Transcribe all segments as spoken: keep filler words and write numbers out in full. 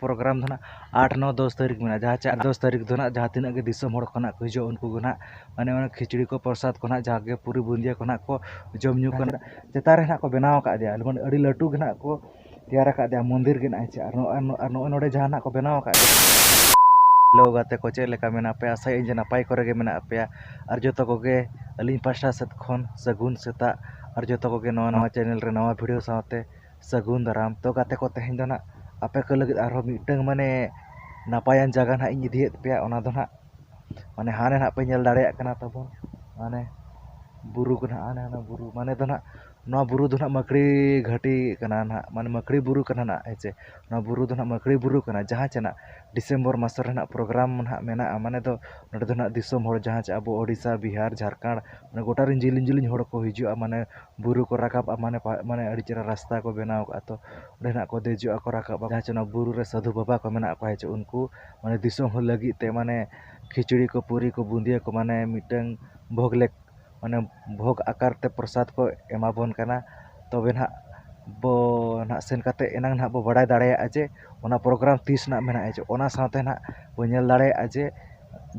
Programme ᱫᱚ ᱱᱟᱦᱟᱜ ᱟᱴ, ᱱᱚ, ᱫᱚᱥ ᱛᱟᱹᱨᱤᱠᱷ ᱢᱮᱱᱟᱜᱼᱟ, ᱡᱟᱦᱟᱸ ᱪᱮ ᱟᱴ, ᱫᱚᱥ ᱛᱟᱹᱨᱤᱠᱷ ᱫᱚ ᱱᱟᱦᱟᱜ ᱡᱟᱦᱟᱸ ᱛᱤᱱᱟᱹᱜ ᱜᱮ ᱫᱤᱥᱚᱢ ᱦᱚᱲ ᱠᱚ ᱱᱟᱦᱟᱜ ᱠᱚ ᱦᱤᱡᱩᱜᱼᱟ, ᱩᱱᱠᱩ ᱠᱚ ᱱᱟᱦᱟᱜ ᱢᱟᱱᱮ ᱚᱱᱟ ᱠᱷᱤᱪᱲᱤ ᱠᱚ, ᱯᱨᱚᱥᱟᱫᱽ ᱠᱚ ᱱᱟᱦᱟᱜ ᱡᱟᱦᱟᱸ ᱜᱮ ᱯᱩᱨᱤ ᱵᱩᱸᱫᱤᱭᱟᱹ ᱠᱚ ᱱᱟᱦᱟᱜ ᱠᱚ ᱡᱚᱢ ᱧᱩ ᱠᱚ ᱱᱟᱦᱟᱜ ᱪᱮᱛᱟᱱ ᱨᱮ ᱱᱟᱦᱟᱜ ᱠᱚ ᱵᱮᱱᱟᱣ ᱟᱠᱟᱫᱮᱭᱟ, ᱢᱟᱱᱮ ᱟᱹᱰᱤ ᱞᱟᱹᱴᱩ ᱜᱮ ᱱᱟᱦᱟᱜ ᱠᱚ ᱛᱮᱭᱟᱨ ᱟᱠᱟᱫᱮᱭᱟ ᱢᱚᱱᱫᱤᱨ ᱜᱮ ᱱᱟᱦᱟᱜ ᱦᱮᱸ ᱪᱮ᱾ ᱟᱨ ᱱᱚᱜᱼᱚᱭ, ᱟᱨ ᱱᱚᱜᱼᱚᱭ ᱱᱚᱰᱮ ᱡᱟᱦᱟᱸ ᱱᱟᱦᱟᱜ ᱠᱚ ᱵᱮᱱᱟᱣ ᱟᱠᱟᱫ ᱜᱮᱭᱟ᱾ ᱦᱮᱞᱳ ᱜᱟᱛᱮ ᱠᱚ, ᱪᱮᱫ ᱞᱮᱠᱟ ᱢᱮᱱᱟᱜ ᱯᱮᱭᱟ? ᱟᱥᱟᱭᱟᱹᱧ ᱡᱮ ᱱᱟᱯᱟᱭ ᱠᱚᱨᱮ ᱜᱮ ᱢᱮᱱᱟᱜ ᱯᱮᱭᱟ᱾ ᱟᱨ ᱡᱚᱛᱚ ᱠᱚᱜᱮ ᱟᱹᱞᱤᱧ ᱯᱟᱥᱴᱟ ᱥᱮᱫ ᱠᱷᱚᱱ ᱥᱟᱹᱜᱩᱱ ᱥᱮᱛᱟᱜ᱾ ᱟᱨ ᱡᱚᱛᱚ ᱠᱚᱜᱮ ᱱᱚᱣᱟ, ᱱᱚᱣᱟ ᱪᱮᱱᱮᱞ ᱨᱮ ᱱᱟᱣᱟ ᱵᱷᱤᱰᱤᱭᱳ ᱥᱟᱶᱛᱮ ᱥᱟᱹᱜᱩᱱ ᱫᱟᱨᱟᱢ᱾ ᱛᱚ ᱜᱟᱛᱮ ᱠᱚ, ᱛᱮᱦᱮᱧ ᱫᱚ ᱱᱟᱦᱟᱜ ᱟᱯᱮ ᱠᱚ ᱞᱟᱹᱜᱤᱫ ᱟᱨᱦᱚᱸ ᱢᱤᱫᱴᱟᱝ ᱢᱟᱱᱮ ᱱᱟᱯᱟᱭᱟᱱ ᱡᱟᱭᱜᱟ ᱱᱟᱦᱟᱜ ᱤᱧ ᱤᱫᱤᱭᱮᱫ ᱯᱮᱭᱟ᱾ ᱚᱱᱟ ᱫᱚ ᱱᱟᱦᱟᱜ ᱢᱟᱱᱮ ᱦᱟᱱᱮ ᱱᱟᱦᱟᱜ ᱯᱮ ᱧᱮᱞ ᱫᱟᱲᱮᱭᱟᱜ ᱠᱟᱱᱟ ᱛᱟᱵᱚᱱ, ᱢᱟᱱᱮ ᱵᱩᱨᱩ ᱠᱚ ᱱᱟᱦᱟᱜ, ᱦᱟᱱᱮ ᱦᱟᱱᱟ ᱵᱩᱨᱩ, ᱢᱟᱱᱮ ᱫᱚ ᱱᱟᱦᱟᱜ ᱱᱚᱣᱟ ᱵᱩᱨᱩ ᱫᱚ ᱱᱟᱦᱟᱜ ᱢᱟᱹᱠᱲᱤ ᱜᱷᱟᱹᱴᱤ ᱠᱟᱱᱟ ᱱᱟᱦᱟᱜ, ᱢᱟᱱᱮ ᱢᱟᱹᱠᱲᱤ ᱵᱩᱨᱩ ᱠᱟᱱᱟ ᱱᱟᱦᱟᱜ, ᱦᱮᱸ ᱪᱮ᱾ ᱱᱚᱣᱟ ᱵᱩᱨᱩ ᱫᱚ ᱱᱟᱦᱟᱜ ᱢᱟᱹᱠᱲᱤ ᱵᱩᱨᱩ ᱠᱟᱱᱟ, ᱡᱟᱦᱟᱸ ᱪᱮ ᱱᱟᱦᱟᱜ ᱰᱤᱥᱮᱢᱵᱚᱨ ᱢᱟᱥ ᱨᱮ ᱱᱟᱦᱟᱜ ᱯᱨᱳᱜᱨᱟᱢ ᱱᱟᱦᱟᱜ ᱢᱮᱱᱟᱜᱼᱟ᱾ ᱢᱟᱱᱮ ᱫᱚ ᱱᱚᱸᱰᱮ ᱫᱚ ᱱᱟᱦᱟᱜ ᱫᱤᱥᱚᱢ ᱦᱚᱲ, ᱡᱟᱦᱟᱸ ᱪᱮ ᱟᱵᱚ ᱳᱰᱤᱥᱟ, ᱵᱤᱦᱟᱨ, ᱡᱷᱟᱲᱠᱷᱚᱸᱰ, ᱢᱟᱱᱮ ᱜᱚᱴᱟ ᱨᱮᱱ ᱡᱤᱞᱤᱧ ᱡᱤᱞᱤᱧ ᱦᱚᱲ ᱠᱚ ᱦᱤᱡᱩᱜᱼᱟ, ᱢᱟᱱᱮ ᱵᱩᱨᱩ ᱠᱚ ᱨᱟᱠᱟᱵᱼᱟ, ᱢᱟᱱᱮ ᱯᱟ-, ᱢᱟᱱᱮ ᱟᱹᱰᱤ ᱪᱮᱦᱨᱟ ᱨᱟᱥᱛᱟ ᱠᱚ ᱵᱮᱱᱟᱣ ᱠᱟᱜᱼᱟ᱾ ᱛᱚ ᱚᱸᱰᱮ ᱱᱟᱦᱟᱜ ᱠᱚ ᱫᱮᱡᱚᱜᱼᱟ, ᱠᱚ ᱨᱟᱠᱟᱵᱼᱟ, ᱡᱟᱦᱟᱸ ᱪᱮ ᱚᱱᱟ ᱵᱩᱨᱩ ᱨᱮ ᱥᱟᱹᱫᱷᱩ ᱵᱟᱵᱟ ᱠᱚ ᱢᱮᱱᱟᱜ ᱠᱚᱣᱟ, ᱦᱮᱸ ᱪᱮ᱾ ᱩᱱᱠᱩ ᱢᱟᱱᱮ ᱫᱤᱥᱚᱢ ᱦᱚᱲ ᱞᱟᱹᱜᱤᱫ ᱛᱮ ᱢᱟᱱᱮ ᱠᱷᱤᱪᱩᱲᱤ ᱠᱚ, ᱯᱩᱨᱤ ᱠᱚ, ᱵᱩᱸᱫᱤᱭᱟᱹ ᱠᱚ, ᱢᱟᱱᱮ ᱢᱤᱫᱴᱟᱝ ᱵᱷᱳᱜᱽ ᱞᱮᱠ-, ᱢᱟᱱᱮ ᱵᱷᱳᱜᱽ ᱟᱠᱟᱨ ᱛᱮ ᱯᱨᱚᱥᱟᱫᱽ ᱠᱚ ᱮᱢᱟ ᱵᱚᱱ ᱠᱟᱱᱟ᱾ ᱛᱚᱵᱮ ᱱᱟᱦᱟᱜ ᱵᱚ ᱱᱟᱦᱟᱜ ᱥᱮᱱ ᱠᱟᱛᱮ ᱮᱱᱟᱝ ᱱᱟᱦᱟᱜ ᱵᱚ ᱵᱟᱲᱟᱭ ᱫᱟᱲᱮᱭᱟᱜᱼᱟ ᱡᱮ ᱚᱱᱟ ᱯᱨᱳᱜᱨᱟᱢ ᱛᱤᱥ ᱱᱟᱦᱟᱜ ᱢᱮᱱᱟᱜᱼᱟ, ᱡᱮ ᱚᱱᱟ ᱥᱟᱶᱛᱮ ᱱᱟᱦᱟᱜ ᱵᱚ ᱧᱮᱞ ᱫᱟᱲᱮᱭᱟᱜᱼᱟ ᱡᱮ,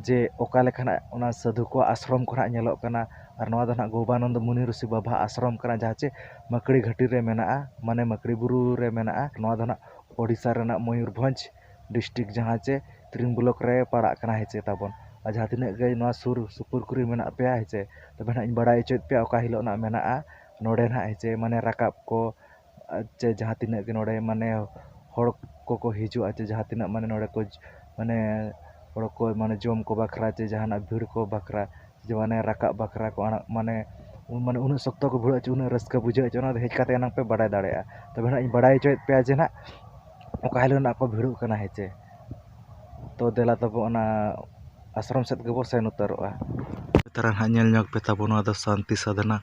ᱡᱮ ᱚᱠᱟ ᱞᱮᱠᱟ ᱱᱟᱦᱟᱜ ᱚᱱᱟ ᱥᱟᱹᱫᱷᱩ ᱠᱚᱣᱟᱜ ᱟᱥᱨᱚᱢ ᱠᱚ ᱱᱟᱦᱟᱜ ᱧᱮᱞᱚᱜ ᱠᱟᱱᱟ᱾ ᱟᱨ ᱱᱚᱣᱟ ᱫᱚ ᱱᱟᱦᱟᱜ ᱜᱳᱵᱟᱱᱚᱱᱫᱚ ᱢᱩᱱᱤ ᱨᱤᱥᱤ ᱵᱟᱵᱟ ᱟᱥᱨᱚᱢ ᱠᱟᱱᱟ, ᱡᱟᱦᱟᱸ ᱪᱮ ᱢᱟᱹᱠᱲᱤ ᱜᱷᱟᱹᱴᱤ ᱨᱮ ᱢᱮᱱᱟᱜᱼᱟ, ᱢᱟᱱᱮ ᱢᱟᱹᱠᱲᱤ ᱵᱩᱨᱩ ᱨᱮ ᱢᱮᱱᱟᱜᱼᱟ᱾ ᱱᱚᱣᱟ ᱫᱚ ᱱᱟᱦᱟᱜ ᱳᱰᱤᱥᱟ ᱨᱮᱱᱟᱜ ᱢᱚᱭᱩᱨᱵᱷᱚᱸᱡᱽ ᱰᱤᱥᱴᱨᱤᱠᱴ, ᱡᱟᱦᱟᱸ ᱪᱮ ᱛᱤᱨᱤᱝ ᱵᱞᱚᱠ ᱨᱮ ᱯᱟᱲᱟᱜ ᱠᱟᱱᱟ, ᱦᱮᱸ ᱪᱮ ᱛᱟᱵᱚᱱ᱾ ᱟᱨ ᱡᱟᱦᱟᱸ ᱛᱤᱱᱟᱹᱜ ᱜᱮ ᱱᱚᱣᱟ ᱥᱩᱨ ᱥᱩᱯᱩᱨ ᱠᱚᱨᱮ ᱢᱮᱱᱟᱜ ᱯᱮᱭᱟ, ᱦᱮᱸ ᱪᱮ, ᱛᱚᱵᱮ ᱱᱟᱦᱟᱜ ᱤᱧ ᱵᱟᱲᱟᱭ ᱦᱚᱪᱚᱭᱮᱫ ᱯᱮᱭᱟ ᱚᱠᱟ ᱦᱤᱞᱳᱜ ᱱᱟᱦᱟᱜ ᱢᱮᱱᱟᱜᱼᱟ ᱱᱚᱰᱮ ᱱᱟᱦᱟᱜ, ᱦᱮᱸ ᱪᱮ, ᱢᱟᱱᱮ ᱨᱟᱠᱟᱵ ᱠᱚ, ᱟᱨ ᱪᱮ ᱡᱟᱦᱟᱸ ᱛᱤᱱᱟᱹᱜ ᱜᱮ ᱱᱚᱰᱮ ᱢᱟᱱᱮ ᱦᱚᱲ ᱠᱚᱠᱚ ᱦᱤᱡᱩᱜᱼᱟ, ᱪᱮ ᱡᱟᱦᱟᱸ ᱛᱤᱱᱟᱹᱜ ᱢᱟᱱᱮ ᱱᱚᱰᱮ ᱠᱚ ᱢᱟᱱᱮ ᱦᱚᱲ ᱠᱚ ᱢᱟᱱᱮ ᱡᱚᱢ ᱠᱚ ᱵᱟᱠᱷᱨᱟ ᱪᱮ ᱡᱟᱦᱟᱱᱟᱜ ᱵᱷᱤᱲ ᱠᱚ ᱵᱟᱠᱷᱨᱟ, ᱡᱮ ᱢᱟᱱᱮ ᱨᱟᱠᱟᱵ ᱵᱟᱠᱷᱨᱟ ᱠᱚ ᱟᱲᱟᱜ, ᱢᱟᱱᱮ ᱩᱱ-, ᱢᱟᱱᱮ ᱩᱱᱟᱹᱜ ᱥᱚᱠᱛᱚ ᱠᱚ ᱵᱷᱤᱲᱚᱜᱼᱟ ᱪᱮ ᱩᱱᱟᱹᱜ ᱨᱟᱹᱥᱠᱟᱹ ᱵᱩᱡᱷᱟᱹᱜᱼᱟ ᱪᱮ, ᱚᱱᱟ ᱫᱚ ᱦᱮᱡ ᱠᱟᱛᱮ ᱮᱱᱟᱝ ᱯᱮ ᱵᱟᱰᱟᱭ ᱫᱟᱲᱮᱭᱟᱜᱼᱟ᱾ ᱛᱚᱵᱮ ᱱᱟᱦᱟᱜ ᱤᱧ ᱵᱟᱰᱟᱭ ᱦᱚᱪᱚᱭᱮᱫ ᱯᱮᱭᱟ ᱡᱮ ᱱᱟᱦᱟᱜ ᱚᱠᱟ ᱦᱤᱞᱳᱜ ᱱᱟᱦᱟᱜ ᱠᱚ ᱵᱷᱤᱲᱚᱜ ᱠᱟᱱᱟ, ᱦᱮᱸ ᱪᱮ᱾ ᱛᱚ ᱫᱮᱞᱟ ᱛᱚᱵᱮ ᱚᱱᱟ ᱟᱥᱨᱚᱢ ᱥᱮᱫ ᱜᱮᱵᱚ ᱥᱮᱱ ᱩᱛᱟᱹᱨᱚᱜᱼᱟ᱾ ᱛᱟᱨᱟ ᱱᱟᱦᱟᱜ ᱧᱮᱞ ᱧᱚᱜ ᱯᱮ ᱛᱟᱵᱚ, ᱱᱚᱣᱟ ᱫᱚ ᱥᱟᱱᱛᱤ ᱥᱟᱫᱷᱱᱟ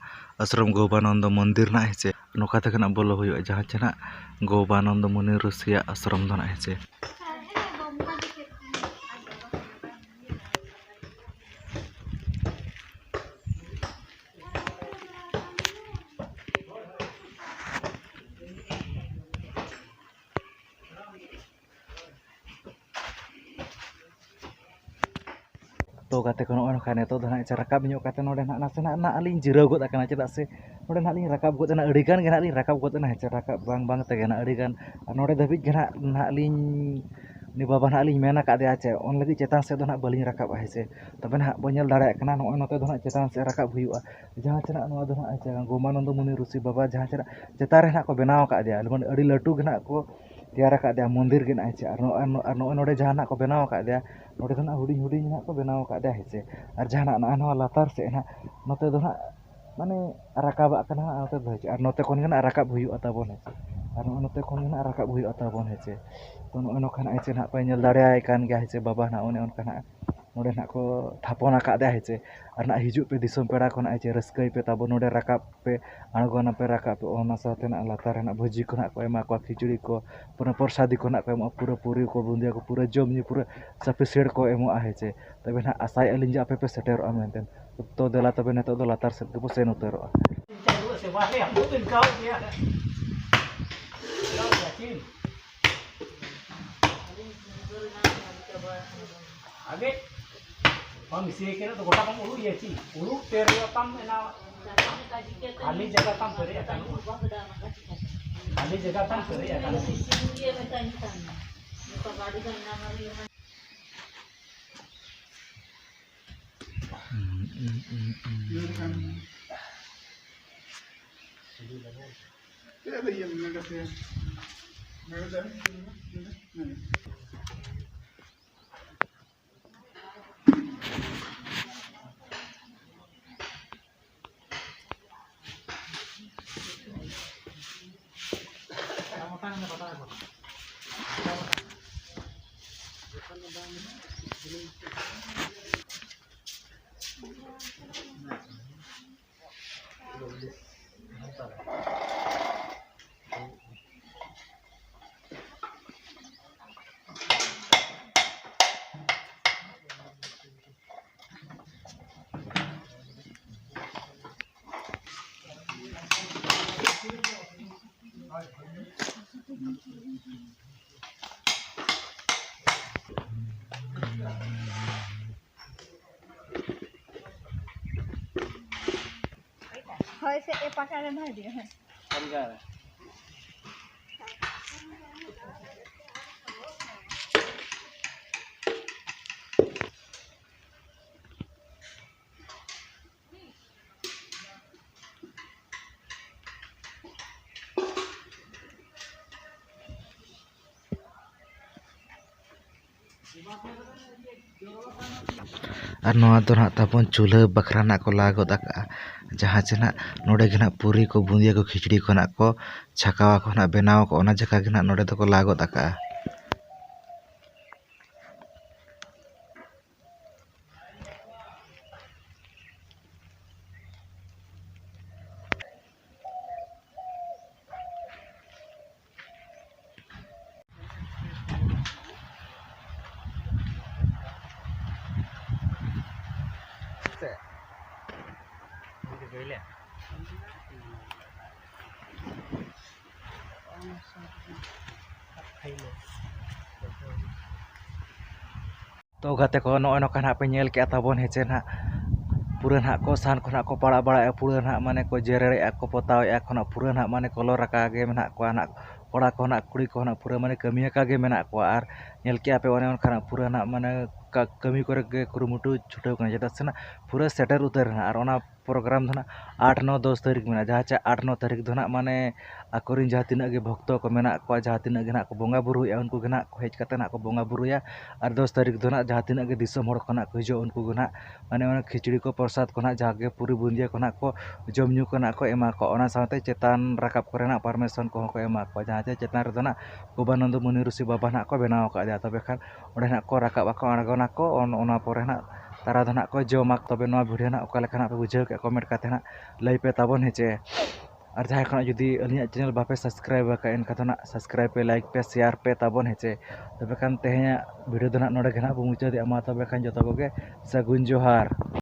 ᱟᱥᱨᱚᱢ ᱜᱳᱵᱟᱱᱚᱱᱫᱚ ᱢᱚᱱᱫᱤᱨ ᱱᱟᱦᱟᱜ, ᱦᱮᱸ ᱪᱮ᱾ ᱱᱚᱝᱠᱟ ᱛᱮᱜᱮ ᱱᱟᱦᱟᱜ ᱵᱚᱞᱚ ᱦᱩᱭᱩᱜᱼᱟ, ᱡᱟᱦᱟᱸ ᱪᱮ ᱱᱟᱦᱟᱜ ᱜᱳᱵᱟᱱᱚᱱᱫᱚ ᱢᱩᱱᱤ ᱨᱤᱥᱤᱭᱟᱜ ᱟᱥᱨᱚᱢ ᱫᱚ ᱱᱟᱦᱟᱜ, ᱦᱮᱸ ᱪᱮ᱾ ᱛᱚ ᱜᱟᱛᱮ ᱠᱚ, ᱱᱚᱜᱼᱚᱭ ᱱᱚᱝᱠᱟ ᱱᱤᱛᱚᱜ ᱫᱚ ᱱᱟᱦᱟᱜ ᱪᱮ ᱨᱟᱠᱟᱵ ᱧᱚᱜ ᱠᱟᱛᱮ ᱱᱚᱰᱮ ᱱᱟᱦᱟᱜ ᱱᱟᱥᱮᱱᱟᱜ ᱱᱟᱦᱟᱜ ᱞᱤᱧ ᱡᱤᱨᱟᱹᱣ ᱜᱚᱫ ᱟᱠᱟᱱᱟ, ᱪᱮᱫᱟᱜ ᱥᱮ ᱱᱚᱰᱮ ᱱᱟᱦᱟᱜ ᱞᱤᱧ ᱨᱟᱠᱟᱵ ᱜᱚᱫ ᱮᱱᱟ, ᱟᱹᱰᱤ ᱜᱟᱱ ᱜᱮ ᱱᱟᱦᱟᱜ ᱞᱤᱧ ᱨᱟᱠᱟᱵ ᱜᱚᱫ ᱮᱱᱟ, ᱦᱮᱸ ᱪᱮ, ᱨᱟᱠᱟᱵ ᱵᱟᱝ ᱵᱟᱝ ᱛᱮᱜᱮ ᱱᱟᱦᱟᱜ ᱟᱹᱰᱤ ᱜᱟᱱ᱾ ᱟᱨ ᱱᱚᱰᱮ ᱫᱷᱟᱹᱵᱤᱡ ᱜᱮ ᱱᱟᱦᱟᱜ, ᱱᱟᱦᱟᱜ ᱞᱤᱧ, ᱩᱱᱤ ᱵᱟᱵᱟ ᱱᱟᱦᱟᱜ ᱞᱤᱧ ᱢᱮᱱ ᱟᱠᱟᱫᱮᱭᱟ ᱪᱮ, ᱚᱱ ᱞᱟᱹᱜᱤᱫ ᱪᱮᱛᱟᱱ ᱥᱮᱫ ᱫᱚ ᱱᱟᱦᱟᱜ ᱵᱟᱹᱞᱤᱧ ᱨᱟᱠᱟᱵᱼᱟ, ᱦᱮᱸ ᱪᱮ᱾ ᱛᱚᱵᱮ ᱱᱟᱦᱟᱜ ᱵᱚᱱ ᱧᱮᱞ ᱫᱟᱲᱮᱭᱟᱜ ᱠᱟᱱᱟ, ᱱᱚᱜᱼᱚᱭ ᱱᱚᱛᱮ ᱫᱚ ᱱᱟᱦᱟᱜ ᱪᱮᱛᱟᱱ ᱥᱮᱫ ᱨᱟᱠᱟᱵ ᱦᱩᱭᱩᱜᱼᱟ᱾ ᱡᱟᱦᱟᱸ ᱪᱮ ᱱᱟᱦᱟᱜ ᱱᱚᱣᱟ ᱫᱚ ᱱᱟᱦᱟᱜ ᱪᱮ ᱜᱳᱢᱟᱱᱚᱱᱫᱚ ᱢᱩᱱᱤ ᱨᱩᱥᱤ ᱵᱟᱵᱟ, ᱡᱟᱦᱟᱸ ᱪᱮ ᱱᱟᱦᱟᱜ ᱪᱮᱛᱟᱱ ᱨᱮ ᱱᱟᱦᱟᱜ ᱠᱚ ᱵᱮᱱᱟᱣ ᱟᱠᱟᱫᱮᱭᱟ, ᱢᱟᱱᱮ ᱟᱹᱰᱤ ᱞᱟᱹᱴᱩ ᱜᱮ ᱱᱟᱦᱟᱜ ᱠᱚ ᱛᱮᱭᱟᱨ ᱟᱠᱟᱫᱮᱭᱟ ᱢᱚᱱᱫᱤᱨ ᱜᱮ ᱱᱟᱦᱟᱜ, ᱦᱮᱸ ᱪᱮ᱾ ᱟᱨ ᱱᱚᱜᱼᱚᱭ, ᱟᱨ ᱱᱚᱜᱼᱚᱭ ᱱᱚᱰᱮ ᱡᱟᱦᱟᱸ ᱱᱟᱦᱟᱜ ᱠᱚ ᱵᱮᱱᱟᱣ ᱟᱠᱟᱫᱮᱭᱟ, ᱱᱚᱰᱮ ᱫᱚ ᱱᱟᱦᱟᱜ ᱦᱩᱰᱤᱧ ᱦᱩᱰᱤᱧ ᱱᱟᱦᱟᱜ ᱠᱚ ᱵᱮᱱᱟᱣ ᱟᱠᱟᱫᱮᱭᱟ, ᱦᱮᱸ ᱪᱮ᱾ ᱟᱨ ᱡᱟᱦᱟᱸ ᱱᱟᱦᱟᱜ ᱱᱚᱣᱟ ᱞᱟᱛᱟᱨ ᱥᱮᱫ ᱱᱟᱦᱟᱜ ᱱᱚᱛᱮ ᱫᱚ ᱱᱟᱦᱟᱜ ᱢᱟᱱᱮ ᱨᱟᱠᱟᱵᱟᱜ ᱠᱟᱱᱟ ᱱᱚᱛᱮ ᱫᱚ, ᱦᱮᱸ ᱪᱮ᱾ ᱟᱨ ᱱᱚᱛᱮ ᱠᱷᱚᱱ ᱜᱮ ᱱᱟᱦᱟᱜ ᱨᱟᱠᱟᱵ ᱦᱩᱭᱩᱜᱼᱟ ᱛᱟᱵᱚᱱ, ᱦᱮᱸ ᱪᱮ᱾ ᱟᱨ ᱱᱚᱜᱼᱚᱭ ᱱᱚᱛᱮ ᱠᱷᱚᱱ ᱜᱮ ᱱᱟᱦᱟᱜ ᱨᱟᱠᱟᱵ ᱦᱩᱭᱩᱜᱼᱟ ᱛᱟᱵᱚᱱ, ᱦᱮᱸ ᱪᱮ᱾ ᱛᱚ ᱱᱚᱜᱼᱚᱭ ᱱᱚᱝᱠᱟ ᱱᱟᱦᱟᱜ, ᱦᱮᱸ ᱪᱮ, ᱱᱟᱦᱟᱜ ᱯᱮ ᱧᱮᱞ ᱫᱟᱲᱮᱭᱟᱭ ᱠᱟᱱ ᱜᱮᱭᱟ, ᱦᱮᱸ ᱪᱮ, ᱵᱟᱵᱟ ᱱᱟᱦᱟᱜ ᱚᱱᱮ ᱚᱱᱠᱟ ᱱᱟᱦᱟᱜ ᱱᱚᱰᱮ ᱱᱟᱦᱟᱜ ᱠᱚ ᱛᱷᱟᱯᱚᱱ ᱟᱠᱟᱫᱮᱭᱟ, ᱦᱮᱸ ᱪᱮ᱾ ᱟᱨ ᱱᱟᱦᱟᱜ ᱦᱤᱡᱩᱜ ᱯᱮ ᱫᱤᱥᱚᱢ ᱯᱮᱲᱟ ᱠᱚ ᱱᱟᱦᱟᱜ, ᱦᱮᱸ ᱪᱮ, ᱨᱟᱹᱥᱠᱟᱹᱭ ᱯᱮ ᱛᱟᱵᱚ, ᱱᱚᱰᱮ ᱨᱟᱠᱟᱵ ᱯᱮ, ᱟᱬᱜᱚᱱᱟᱯᱮ, ᱨᱟᱠᱟᱵ ᱯᱮ, ᱚᱱᱟ ᱥᱟᱶᱛᱮ ᱱᱟᱦᱟᱜ ᱞᱟᱛᱟᱨ ᱨᱮ ᱱᱟᱦᱟᱜ ᱵᱷᱟᱹᱡᱤ ᱠᱚ ᱱᱟᱦᱟᱜ ᱠᱚ ᱮᱢᱟ ᱠᱚᱣᱟ, ᱠᱷᱤᱪᱩᱲᱤ ᱠᱚ, ᱯᱩᱨᱟᱹ ᱯᱨᱚᱥᱟᱫᱤ ᱠᱚ ᱱᱟᱦᱟᱜ ᱠᱚ ᱮᱢᱚᱜᱼᱟ, ᱯᱩᱨᱟᱹ ᱯᱩᱨᱤ ᱠᱚ, ᱵᱩᱸᱫᱤᱭᱟ ᱠᱚ, ᱯᱩᱨᱟᱹ ᱡᱚᱢ ᱧᱩ ᱯᱩᱨᱟᱹ sufficient ᱠᱚ ᱮᱢᱚᱜᱼᱟ, ᱦᱮᱸ ᱪᱮ᱾ ᱛᱚᱵᱮ ᱱᱟᱦᱟᱜ ᱟᱥᱟᱭᱮᱫᱼᱟ ᱞᱤᱧ ᱡᱮ ᱟᱯᱮ ᱯᱮ ᱥᱮᱴᱮᱨᱚᱜᱼᱟ ᱢᱮᱱᱛᱮ᱾ ᱛᱚ ᱫᱮᱞᱟ ᱛᱚᱵᱮ ᱱᱤᱛᱚᱜ ᱫᱚ ᱞᱟᱛᱟᱨ ᱥᱮᱫ ᱜᱮᱵᱚ ᱥᱮᱱ ᱩᱛᱟᱹᱨᱚᱜᱼᱟ᱾ ᱟᱜᱮ ᱵᱟᱢ ᱤᱥᱤᱱ ᱠᱟᱱᱟ ᱛᱚ ᱜᱚᱴᱟ ᱵᱟᱢ ᱩᱲᱩᱜ ᱤᱭᱟᱹ ᱪᱮ? ᱩᱲᱩᱜ ᱛᱮ ᱨᱮᱭᱟᱜ ᱛᱟᱢ ᱮᱱᱟ᱾ ᱠᱷᱟᱹᱞᱤ ᱡᱟᱭᱜᱟ ᱛᱟᱢ ᱯᱮᱨᱮᱡ ᱟᱠᱟᱱᱟ᱾ ᱠᱷᱟᱹᱞᱤ ᱡᱟᱭᱜᱟ ᱛᱟᱢ ᱯᱮᱨᱮᱡ ᱟᱠᱟᱱᱟ᱾ ऐसे ये पकड़ ना दिया है। समझा रहे। ᱟᱨ ᱱᱚᱣᱟ ᱫᱚ ᱱᱟᱦᱟᱜ ᱛᱟᱵᱚᱱ ᱪᱩᱞᱦᱟᱹ ᱵᱟᱠᱷᱨᱟ ᱱᱟᱜ ᱠᱚ ᱞᱟ ᱜᱚᱫ ᱟᱠᱟᱜᱼᱟ, ᱡᱟᱦᱟᱸ ᱪᱮ ᱱᱟᱦᱟᱜ ᱱᱚᱰᱮ ᱜᱮ ᱱᱟᱦᱟᱜ ᱯᱩᱨᱤ ᱠᱚ, ᱵᱩᱸᱫᱤᱭᱟᱹ ᱠᱚ, ᱠᱷᱤᱪᱲᱤ ᱠᱚ ᱱᱟᱜ ᱠᱚ ᱪᱷᱟᱠᱟᱣᱟ ᱠᱚ ᱱᱟᱜ, ᱵᱮᱱᱟᱣ ᱟᱠᱚ, ᱚᱱᱟ ᱡᱟᱭᱜᱟ ᱜᱮ ᱱᱟᱦᱟᱜ ᱱᱚᱰᱮ ᱫᱚᱠᱚ ᱞᱟ ᱜᱚᱫ ᱟᱠᱟᱜᱼᱟ᱾ ᱛᱚ ᱜᱟᱛᱮ ᱠᱚ, ᱱᱚᱜᱼᱚᱭ ᱱᱚᱝᱠᱟ ᱱᱟᱦᱟᱜ ᱯᱮ ᱧᱮᱞ ᱠᱮᱜᱼᱟ ᱛᱟᱵᱚᱱ, ᱦᱮᱸ ᱪᱮ ᱱᱟᱦᱟᱜ ᱯᱩᱨᱟᱹ ᱱᱟᱦᱟᱜ ᱠᱚ ᱥᱟᱦᱟᱱ ᱠᱚ ᱱᱟᱦᱟᱜ ᱠᱚ ᱯᱟᱲᱟᱜ ᱵᱟᱲᱟᱭᱮᱜᱼᱟ, ᱯᱩᱨᱟᱹ ᱱᱟᱦᱟᱜ ᱢᱟᱱᱮ ᱠᱚ ᱡᱮᱨᱮᱲᱮᱜᱼᱟ ᱠᱚ, ᱯᱚᱛᱟᱣᱮᱜᱼᱟ ᱠᱚ ᱱᱟᱦᱟᱜ, ᱯᱩᱨᱟᱹ ᱱᱟᱦᱟᱜ ᱢᱟᱱᱮ ᱠᱚᱞᱚᱨ ᱟᱠᱟ ᱜᱮ ᱢᱮᱱᱟᱜ ᱠᱚᱣᱟ ᱱᱟᱦᱟᱜ, ᱠᱚᱲᱟ ᱠᱚ ᱱᱟᱦᱟᱜ, ᱠᱩᱲᱤ ᱠᱚ ᱱᱟᱦᱟᱜ, ᱯᱩᱨᱟᱹ ᱢᱟᱱᱮ ᱠᱟᱹᱢᱤ ᱟᱠᱟ ᱜᱮ ᱢᱮᱱᱟᱜ ᱠᱚᱣᱟ᱾ ᱟᱨ ᱧᱮᱞ ᱠᱮᱜᱼᱟ ᱯᱮ ᱚᱱᱮ ᱚᱱᱠᱟ ᱱᱟᱦᱟᱜ ᱯᱩᱨᱟᱹ ᱱᱟᱦᱟᱜ ᱢᱟᱱᱮ ᱠᱟ-, ᱠᱟᱹᱢᱤ ᱠᱚᱨᱮ ᱜᱮ ᱠᱩᱨᱩᱢᱩᱴᱩ ᱪᱷᱩᱴᱟᱹᱣ ᱠᱟᱱᱟ, ᱪᱮᱫᱟᱜ ᱥᱮ ᱱᱟᱦᱟᱜ ᱯᱩᱨᱟᱹ ᱥᱮᱴᱮᱨ ᱩᱛᱟᱹᱨ ᱱᱟᱦᱟᱜ᱾ ᱟᱨ ᱚᱱᱟ program ᱫᱚ ᱱᱟᱦᱟᱜ ᱟᱴ, ᱱᱚ, ᱫᱚᱥ ᱛᱟᱹᱨᱤᱠᱷ ᱢᱮᱱᱟᱜᱼᱟ, ᱡᱟᱦᱟᱸ ᱪᱮ ᱟᱴ, ᱱᱚ ᱛᱟᱹᱨᱤᱠᱷ ᱫᱚ ᱱᱟᱦᱟᱜ ᱢᱟᱱᱮ ᱟᱠᱚᱨᱮᱱ ᱡᱟᱦᱟᱸ ᱛᱤᱱᱟᱹᱜ ᱜᱮ ᱵᱷᱚᱠᱛᱚ ᱠᱚ ᱢᱮᱱᱟᱜ ᱠᱚᱣᱟ, ᱡᱟᱦᱟᱸ ᱛᱤᱱᱟᱹᱜ ᱜᱮ ᱱᱟᱦᱟᱜ ᱠᱚ ᱵᱚᱸᱜᱟ ᱵᱩᱨᱩᱭᱮᱜᱼᱟ, ᱩᱱᱠᱩ ᱜᱮ ᱱᱟᱦᱟᱜ ᱠᱚ ᱦᱮᱡ ᱠᱟᱛᱮ ᱱᱟᱦᱟᱜ ᱠᱚ ᱵᱚᱸᱜᱟ ᱵᱩᱨᱩᱭᱟ᱾ ᱟᱨ ᱫᱚᱥ ᱛᱟᱹᱨᱤᱠᱷ ᱫᱚ ᱱᱟᱦᱟᱜ ᱡᱟᱦᱟᱸ ᱛᱤᱱᱟᱹᱜ ᱜᱮ ᱫᱤᱥᱚᱢ ᱦᱚᱲ ᱠᱚ ᱱᱟᱦᱟᱜ ᱠᱚ ᱦᱤᱡᱩᱜᱼᱟ, ᱩᱱᱠᱩ ᱜᱮ ᱱᱟᱦᱟᱜ ᱢᱟᱱᱮ ᱚᱱᱟ ᱠᱷᱤᱪᱲᱤ ᱠᱚ, ᱯᱨᱚᱥᱟᱫᱽ ᱠᱚ ᱱᱟᱦᱟᱜ, ᱡᱟᱦᱟᱸ ᱜᱮ ᱯᱩᱨᱤ ᱵᱩᱸᱫᱤᱭᱟᱹ ᱠᱚ ᱱᱟᱦᱟᱜ ᱠᱚ ᱡᱚᱢ ᱧᱩ ᱠᱚ ᱱᱟᱦᱟᱜ ᱠᱚ ᱮᱢᱟ ᱠᱚᱣᱟ᱾ ᱚᱱᱟ ᱥᱟᱶᱛᱮ ᱪᱮᱛᱟᱱ ᱨᱟᱠᱟᱵ ᱠᱚᱨᱮ ᱱᱟᱦᱟᱜ permission ᱠᱚᱦᱚᱸ ᱠᱚ ᱮᱢᱟ ᱠᱚᱣᱟ, ᱡᱟᱦᱟᱸ ᱪᱮ ᱪᱮᱛᱟᱱ ᱨᱮᱫᱚ ᱱᱟᱦᱟᱜ ᱠᱩᱵᱟᱱᱚᱱᱫᱚ ᱢᱩᱱᱤ ᱨᱩᱥᱤ ᱵᱟᱵᱟ ᱱᱟᱦᱟᱜ ᱠᱚ ᱵᱮᱱᱟᱣ ᱟᱠᱟᱫᱮᱭᱟ᱾ ᱛᱚᱵᱮ ᱠᱷᱟᱱ ᱚᱸᱰᱮ ᱱᱟᱦᱟᱜ ᱠᱚ ᱨᱟᱠᱟᱵ ᱟᱠᱚ, ᱟᱬᱜᱚᱱᱟᱠᱚ, ᱚᱱ-, ᱚᱱᱟ ᱯᱚᱨᱮ ᱱᱟᱦᱟᱜ ᱛᱟᱨᱟ ᱫᱚ ᱱᱟᱦᱟᱜ ᱠᱚ ᱡᱚᱢᱟ᱾ ᱛᱚᱵᱮ ᱱᱚᱣᱟ video ᱱᱟᱦᱟᱜ ᱚᱠᱟ ᱞᱮᱠᱟ ᱱᱟᱦᱟᱜ ᱯᱮ ᱵᱩᱡᱷᱟᱹᱣ ᱠᱮᱫᱼᱟ, comment ᱠᱟᱛᱮ ᱱᱟᱦᱟᱜ ᱞᱟᱹᱭ ᱯᱮ ᱛᱟᱵᱚᱱ, ᱦᱮᱸ ᱪᱮ᱾ ᱟᱨ ᱡᱟᱦᱟᱸᱭ ᱠᱷᱚᱱᱟᱜ ᱡᱩᱫᱤ ᱟᱹᱞᱤᱧᱟᱜ channel ᱵᱟᱯᱮ subscribe ᱟᱠᱟᱫ, ᱮᱱᱠᱷᱟᱱ ᱫᱚ ᱱᱟᱦᱟᱜ subscribe ᱯᱮ, like ᱯᱮ, share ᱯᱮ ᱛᱟᱵᱚᱱ, ᱦᱮᱸ ᱪᱮ᱾ ᱛᱚᱵᱮ ᱠᱷᱟᱱ ᱛᱮᱦᱮᱧᱟᱜ video ᱫᱚ ᱱᱟᱦᱟᱜ ᱱᱚᱰᱮ ᱜᱮ ᱱᱟᱦᱟᱜ ᱵᱚᱱ ᱢᱩᱪᱟᱹᱫᱮᱜᱼᱟ᱾ ᱢᱟ ᱛᱚᱵᱮ ᱠᱷᱟᱱ ᱡᱚᱛᱚ ᱠᱚᱜᱮ ᱥᱟᱹᱜᱩᱱ ᱡᱚᱦᱟᱨ᱾